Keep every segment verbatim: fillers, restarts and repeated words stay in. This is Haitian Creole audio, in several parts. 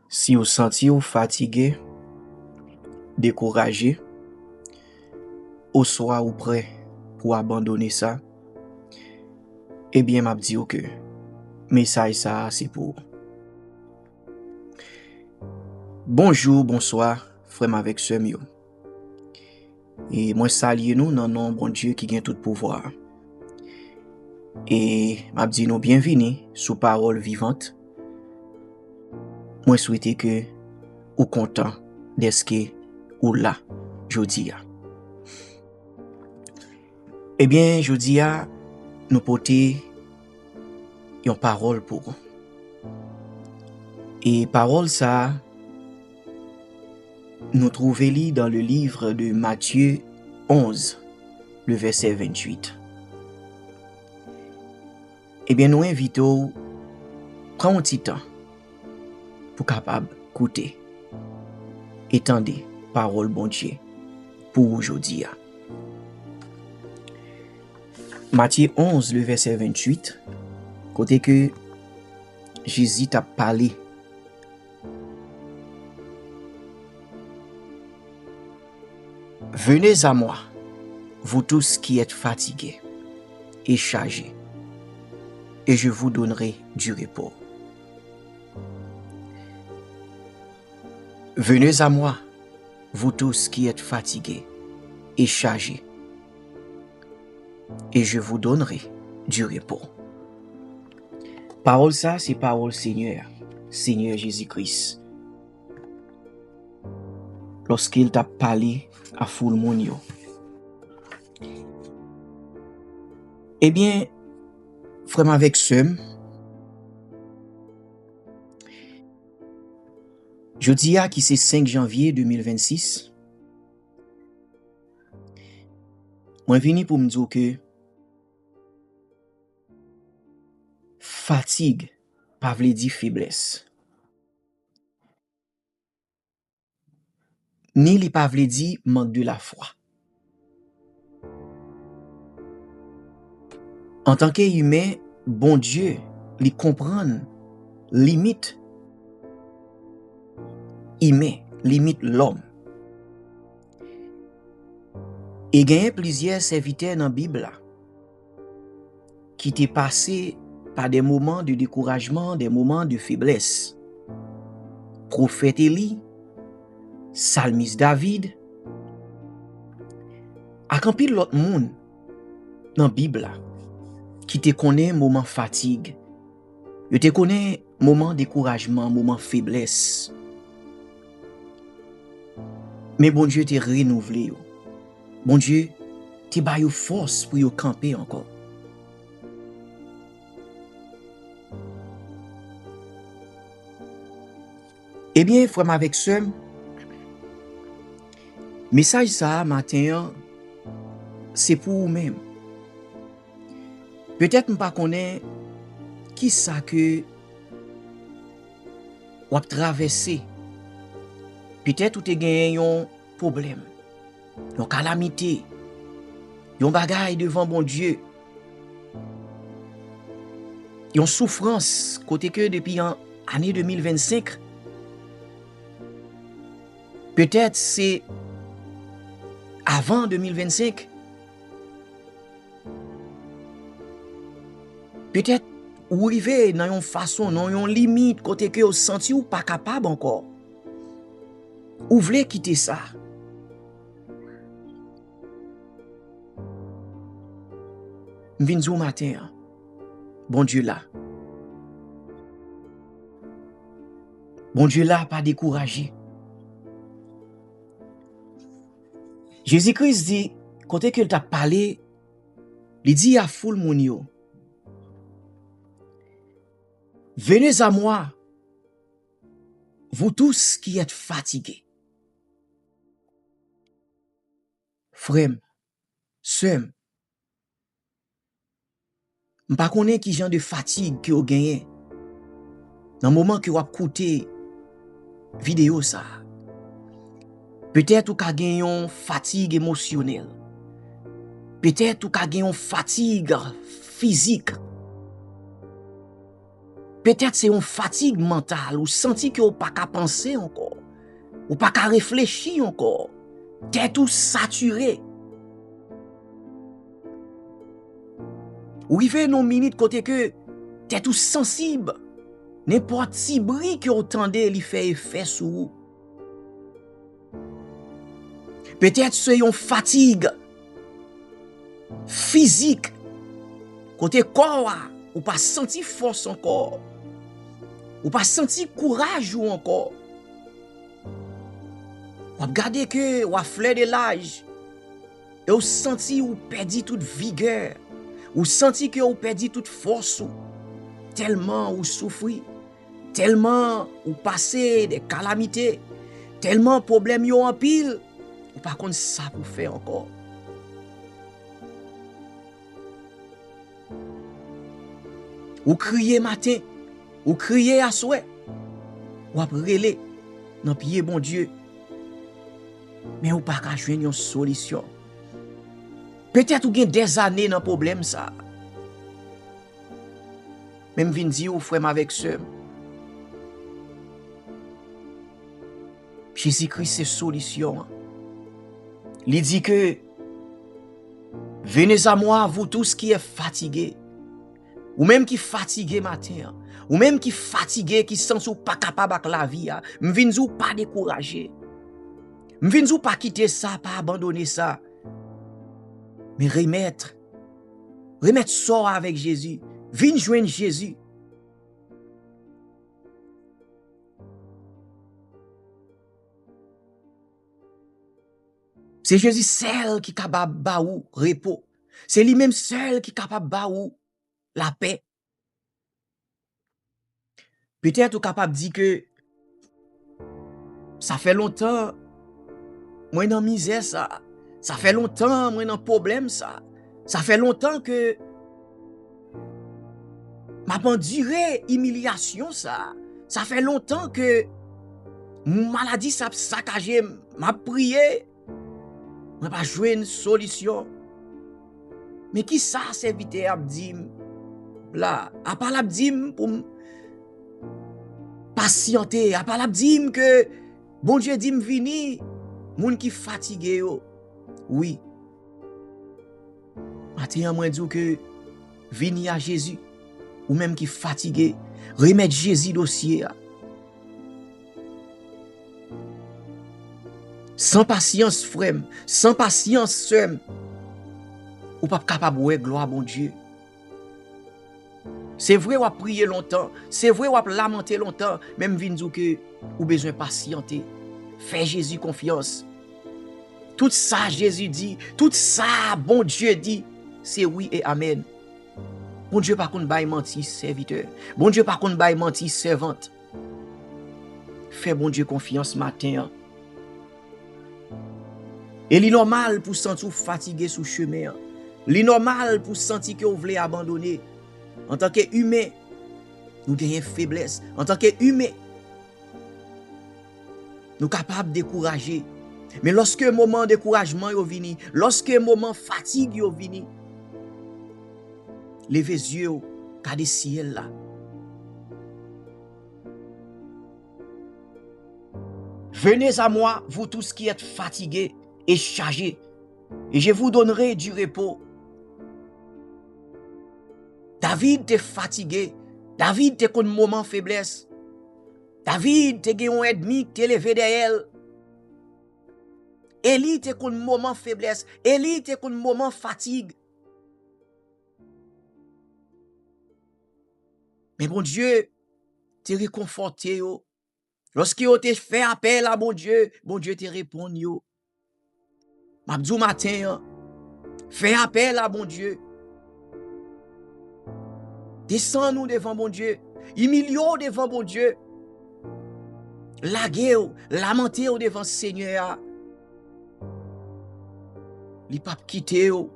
Si w santi w fatige, dekouraje, oswa ou prè pou abandone sa, ebyen, m ap di w ke mesaj sa a se pou ou. Bonjou, bonswa, frè m avèk sè m yo. E mwen salye nou nan non Bondye ki gen tout pouvwa a. E m ap di nou byenvini sou Pawòl Vivant. Mwen swete ke ou kontan dèske ou la jodi a. Ebyen, jodi a, nou pote yon pawòl pou ou. E pawòl sa a, nou twouve li dans le livre de Matthieu onze, le verset vingt-huit. Ebyen, nou envite w pran yon ti tan pou kapab koute e tande pawòl Bondye pou ou jodi a. Matye onz, le verset vingt-huit, kote ke Jezi t ap pale. Venez à moi, vous tous qui êtes fatigués et chargés, et je vous donnerai du repos. Venez à moi, vous tous qui êtes fatigués et chargés, et je vous donnerai du repos. Pawòl sa, se pawòl Senyè, Senyè Jezi Kris. Lòske l t ap pale a foul moun yo. Ebyen, frè m avèk sè m, jodi a ki se senk janvye de mil vennsis, mwen vini pou m di w ke fatig pa vle di feblès. Ni li pa vle di mank de lafwa. Antanke imen, Bondye, li konprann limit imen, limit lòm. E genyen plizyè sèvitè nan Bib la ki te pase pa de moman de dekourajman, de moman de feblès. Pwofèt Eli, salmis David, ak anpil lòt moun nan Bib la ki te konnen moman fatig, yo te konnen moman dekourajman, moman feblès. Men Bondye te renouvle yo. Bondye te ba yo fòs pou yo kanpe ankò. Ebyen, frè m avèk sè m, mesaj sa a maten an, se pou ou menm. Petèt m pa konnen ki sa ke w ap travèse. Petèt ou te genyen yon pwoblèm, yon kalamite, yon bagay devan Bondye, yon soufrans kote ke depi an ane de mil vennsenk, petèt se avan de mil vennsenk, petèt ou rive nan yon fason, nan yon limit kote ke w santi w pa kapab ankò. Ou vle kite sa. M vin di w maten an, Bondye la. Bondye la, pa dekouraje. Jezi Kris di, kote ke l t ap pale, li di a foul moun yo, Venez à moi, vous tous qui êtes fatigués. Frè m, sè m, m pa konnen ki jan de fatig ke w genyen nan moman ke w ap koute videyo sa a. Petèt ou ka gen yon fatig emosyonèl. Petèt ou ka gen yon fatig fizik. Petèt se yon fatig mantal, ou santi ke w pa ka panse ankò. Ou pa ka reflechi ankò. Tèt ou satire. Ou rive nan yon minit kote ke tèt ou sansib. Nenpòt ti bri ke w tande, li fè efè sou ou. Petèt se yon fatig fizik, kote kò a, ou pa santi fòs ankò, ou pa santi kouraj ou ankò. W ap gade ke w a flè de laj, e w santi ou pèdi tout vigè, ou santi ke w pèdi tout fòs ou, tèlman ou soufri. Tèlman ou pase de kalamite, tèlman pwoblèm yo anpil, ou pa konn sa pou fè ankò. Ou kriye maten, ou kriye aswè, w ap rele nan pye Bondye, men ou pa ka jwenn yon solisyon. Petèt ou gen dèzane nan pwoblèm sa a. Men m vin di w, frè m avèk sè m, Jezikri se solisyon an. Li di ke, Venez à moi, vous tous qui êtes fatigués. Ou menm ki fatige maten an, ou menm ki fatige, ki santi w pa kapab ak lavi a, m vin di w pa dekouraje. M vin di w pa kite sa, pa abandone sa. Men remèt, remèt sò a avèk Jezi. Vin jwenn Jezi. Se Jezi sèl ki kapab ba ou repo. Se li menm sèl ki kapab ba ou lapè. Petèt ou kapab di ke, sa fè lontan mwen nan mizè sa. Sa fè lontan mwen nan pwoblèm sa. Sa fè lontan ke m ap andire imilyasyon sa. Sa fè lontan ke maladi sa ap sakaje m. M ap priye, mwen pa jwenn solisyon. Men ki sa sèvitè a ap di m la? Apa l ap di m pou m pasyante? Apa l ap di m ke Bondye di m vini, moun ki fatige yo? Wi. Maten an, mwen di w ke vini a Jezi, ou menm ki fatige, remèt Jezi dosye a. San pasyans, frè m, san pasyans, sè m, ou p ap kapab wè glwa Bondye. Se vre w ap priye lontan, se vre w ap lamante lontan, men m vin di w ke ou bezwen pasyante. Fè Jezi konfyans. Tout sa Jezi di, tout sa Bondye di, se wi e amèn. Bondye pa konn bay manti, sèvitè. Bondye pa konn bay manti, sèvant. Fè Bondye konfyans maten an. E li nòmal pou santi w fatige sou chemen an. Li nòmal pou santi ke w vle abandone. Antanke imen, nou genyen feblès. Antanke imen, nou kapab dekouraje. Men lòske moman dekourajman yo vini, lòske moman fatig yo vini, leve zye w, gade syèl la. Venez à moi, vous tous qui êtes fatigués et chargés, et je vous donnerai du repos. David te fatige. David te konn moman feblès. David te gen yon ènmi ki te leve dèyè l. Eli te konn moman feblès. Eli te konn moman fatig. Men Bondye te rekonfòte yo. Lòske yo te fè apèl a Bondye, Bondye te reponn yo. M ap di w maten an, fè apèl a Bondye. Desann ou devan Bondye. Imilye w devan Bondye. Lage w, lamante w devan Senyè a. Li p ap kite w.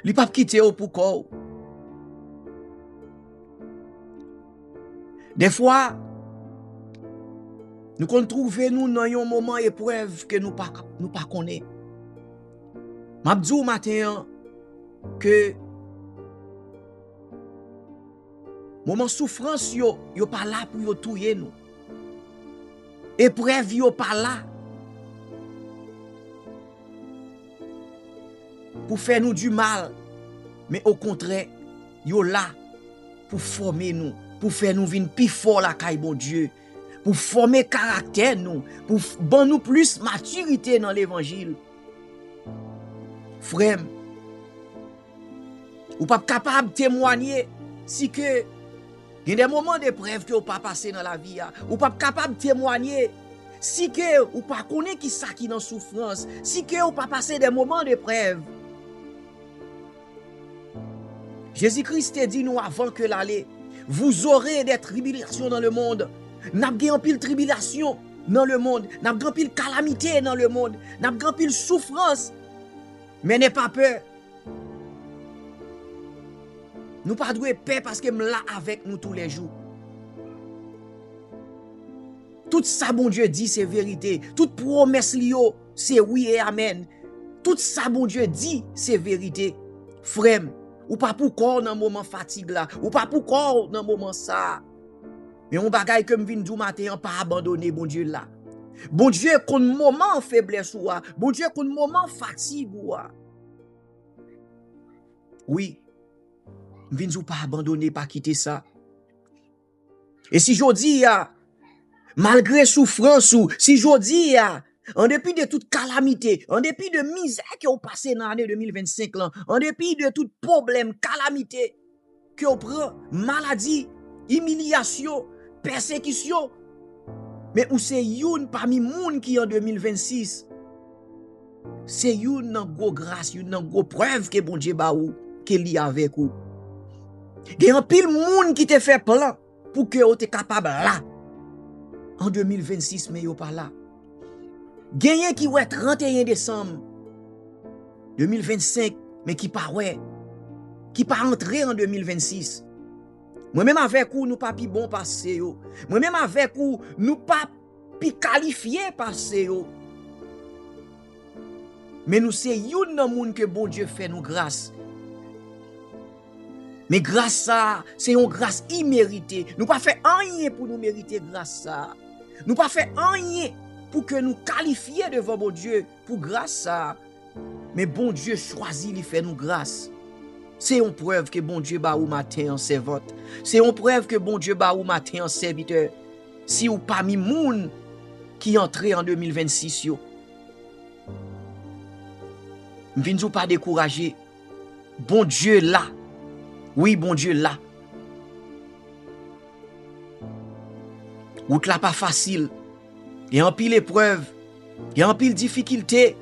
Li p ap kite w pou kò w. Dèfwa, nou konn twouve nou nan yon moman eprèv ke nou pa, nou pa konnen. M ap di w maten an ke Moman soufrans yo, yo pa la pou yo touye nou. Eprèv yo pa la pou fè nou di mal, men okontrè, yo la pou fòme nou, pou fè nou vin pi fò lakay Bondye, pou fòme karaktè nou, pou f-, ban nou plis matirite nan levanjil. Frè m, ou p ap kapab temwanye si ke gen de moman de prèv ke w pa pase nan lavi a. Ou p ap kapab temwanye si ke ou pa konnen ki sa ki nan soufrans, si ke ou pa pase de moman de prèv. Jezi Kris te di nou avan ke l ale, vous aurez des tribulations dans le monde. N ap gen anpil tribilasyon nan lemonn, n ap gen anpil kalamite nan lemonn, n ap gen anpil soufrans. Men n'aie pas peur. Nou pa dwe pè paske m la avèk nou toulèjou. Tout sa Bondye di se verite. Tout pwomès li yo se wi e amèn. Tout sa Bondye di se verite. Frè m, ou pa pou kò w nan moman fatig la. Ou pa pou kò w nan moman sa a. Men yon bagay ke m vin di w maten an, pa abandone Bondye la. Bondye konn moman feblès ou a. Bondye konn moman fatig ou a. Wi. M vin di w pa abandone, pa kite sa. E si jodi a, malgre soufrans ou, si jodi a, an depi de tout kalamite, an depi de mizè ke w pase nan ane de mil vennsenk lan, an depi de tout pwoblèm, kalamite ke w pran, maladi, imilyasyon, pèsekisyon, men ou se youn pami moun ki an de mil vennsis. Se youn nan gwo gras, youn nan gwo prèv ke Bondye ba ou, ke li avèk ou. Gen anpil moun ki te fè plan pou ke yo te kapab la an de mil vennsis, men yo pa la. Genyen ki wè tranteyen desanm de mil vennsenk, men ki pa wè, ki pa antre an de mil vennsis. Mwen menm avèk ou, nou pa pi bon pase yo. Mwen menm avèk ou, nou pa pi kalifye pase yo. Men nou se youn nan moun ke Bondye fè nou gras. Men gras sa a, se yon gras imerite. Nou pa fè anyen pou nou merite gras sa a. Nou pa fè anyen pou ke nou kalifye devan Bondye pou gras sa a. Men Bondye chwazi li fè nou gras. Se yon prèv ke Bondye ba ou maten an, sèvant. Se yon prèv ke Bondye ba ou maten an, sèvitè. Si w pami moun ki antre an de mil vennsis yo, m vin di w pa dekouraje. Bondye la. Wi, Bondye la. Wout la pa fasil. Gen anpil eprèv. Gen anpil difikilte.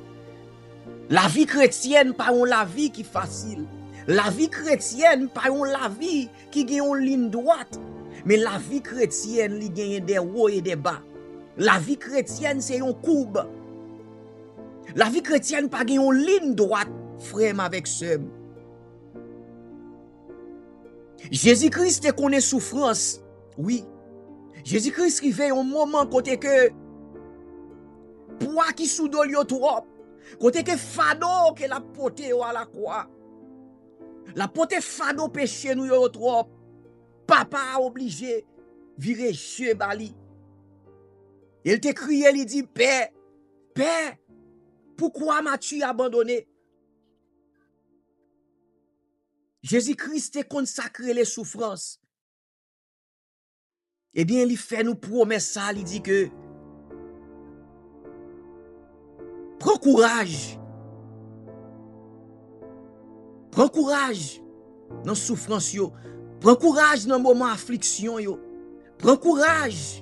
Lavi kretyèn pa yon lavi ki fasil. Lavi kretyèn pa yon lavi ki gen yon liy dwat. Men lavi kretyèn, li genyen de wo e de ba. Lavi kretyèn se yon koub. Lavi kretyèn pa gen yon liy dwat, frè m avèk sè m. Jezi Kris te konnen soufrans, wi. Jezi Kris rive yon moman kote ke pwa ki sou do l yo twòp, kote ke fado ke l ap pote yo alakwa, l ap pote fado peche nou yo, yo twòp. Papa a oblije vire je ba li. E l te kriye, li di, Pè, Pè, pourquoi m'as-tu abandonné? Jezi Kris te konn sa k rele soufrans. Ebyen, li fè nou pwomès sa, li di ke, pran kouraj. Pran kouraj nan soufrans yo. Pran kouraj nan moman afliksyon yo. Pran kouraj.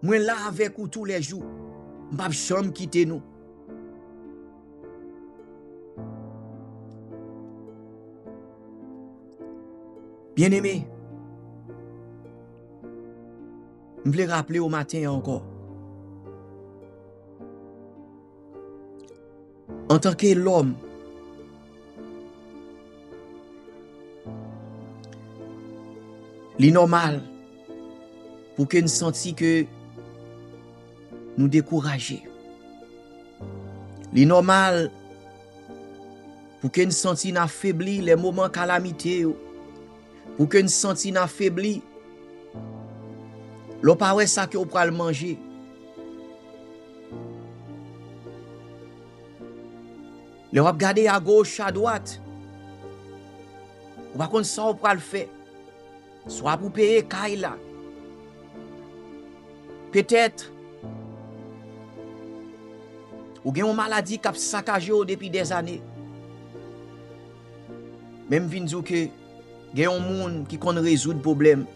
Mwen la avèk ou toulèjou. M p ap janm kite nou. Byeneme, m vle raple w maten an ankò. Antanke lòm, li nòmal pou ke n santi ke nou dekouraje. Li nòmal pou ke n santi n afebli lè moman kalamite yo, Pou ke n santi n afebli. Lè w pa wè sa ke w pral manje. Lè w ap gade agoch, adwat. Ou pa konn sa w pral fè. Swa pou peye kay la. Petèt, ou gen yon maladi k ap sakaje w depi dèzane. Men m vin di w ke gen yon moun ki konn rezoud pwoblèm.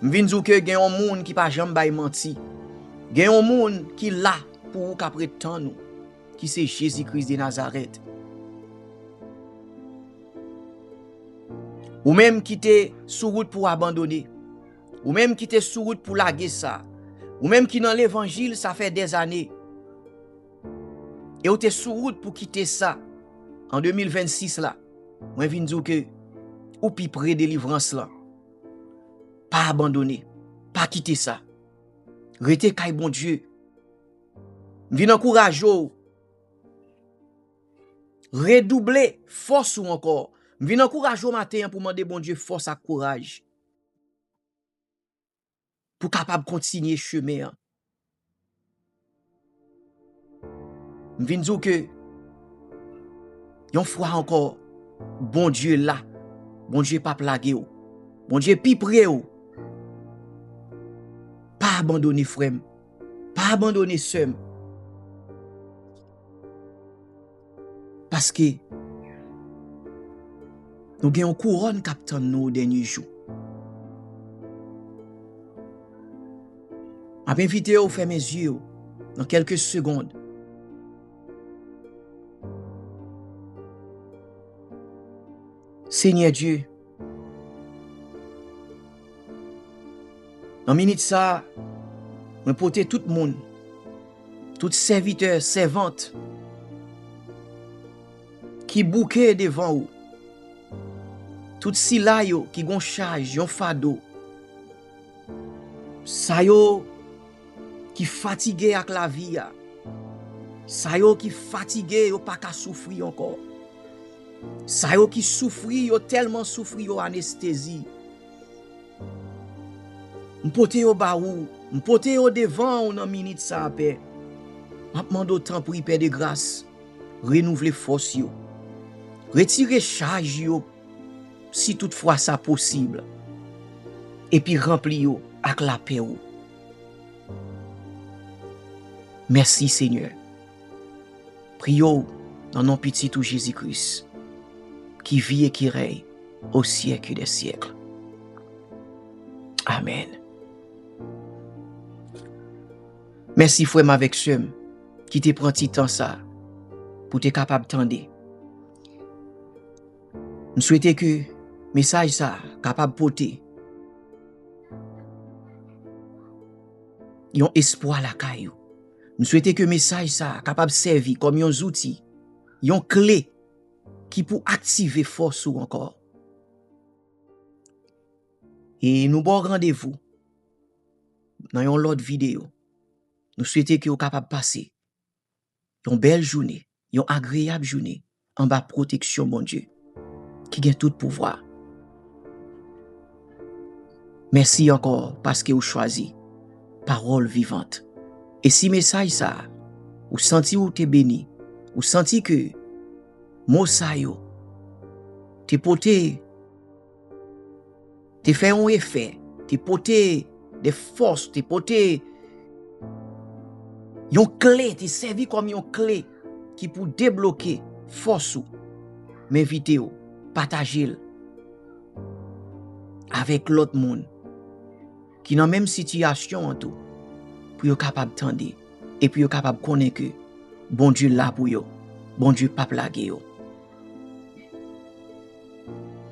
M vin di w ke gen yon moun ki pa janm bay manti. Gen yon moun ki la pou ou, k ap ret tann ou, ki se Jezi Kris de Nazarèt. Ou menm ki te sou wout pou abandone. Ou menm ki te sou wout pou lage sa. Ou menm ki nan levanjil, sa fè dèzane. E ou te sou wout pou kite sa an de mil vennsis la. Mwen vin di w ke ou pi pre delivrans lan. Pa abandone. Pa kite sa. Rete kay Bondye. M vin ankouraje w. Redouble fòs ou ankò. M vin ankouraje w maten an pou mande Bondye fòs ak kouraj. Pou w kapab kontinye chemen an. M vin di w ke yon fwa ankò, Bondye la. Bondye p ap lage w. Bondye pi pre w. Pa abandone, frè m. Pa abandone, sè m. Paske nou gen yon kouwòn k ap tann nou o dènye jou. M ap envite w fèmen zye w nan kèlke segonn. Senyè Dye, nan minit sa a, mwen pote tout moun, tout sèvitè, sèvant ki bouke devan ou, tout sila yo ki gon chaj, yon fado, sa yo ki fatige ak lavi a, sa yo ki fatige, yo pa ka soufri ankò, sa yo ki soufri, yo tèlman soufri, yo anestezi. M pote yo ba ou, m pote yo devan ou nan minit sa a, Pè. M ap mande w, tanpri, Pè de gras, renouvle fòs yo. Retire chaj yo, si toutfwa sa posib, epi ranpli yo ak lapè ou. Mèsi, Senyè. Priye w nan non Pitit ou Jezi Kris, ki viv e ki rèy o syèk dè syèk. Amèn. Mèsi, frè m avèk sè m, ki te pran ti tan sa pou te kapab tande. M swete ke mesaj sa a kapab pote yon espwa lakay ou. M swete ke mesaj sa a kapab sèvi kòm yon zouti, yon kle ki pou aktive fòs ou ankò. E nou ba w randevou nan yon lòt videyo. Nou swete ke w kapab pase yon bèl jounen, yon agreyab jounen anba pwoteksyon Bondye ki gen tout pouvwa. Mèsi ankò paske w chwazi Pawòl Vivant. E si mesaj sa a, ou santi ou te beni, ou santi ke mo sa yo te pote te fè yon efè, te pote de fòs, te pote yon kle, te sèvi kòm yon kle ki pou debloke fòs ou. M envite w pataje l avèk lòt moun ki nan menm sitiyasyon an tou, pou yo kapab tande e pou yo kapab konnen ke Bondye la pou yo. Bondye p ap lage yo.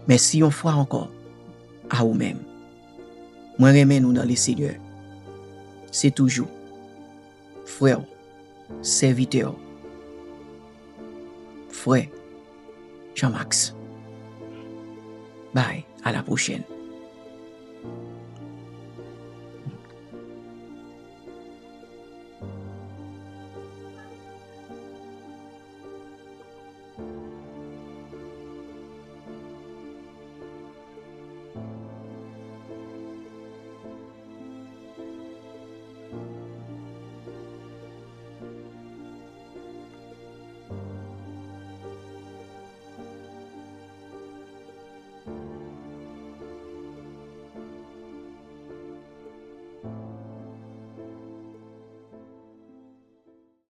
Mèsi yon fwa ankò a ou menm. Mwen renmen nou nan Lesenyè. Se toujou frè w, sèvitè w, frè Jean Max. Bye, à la prochaine.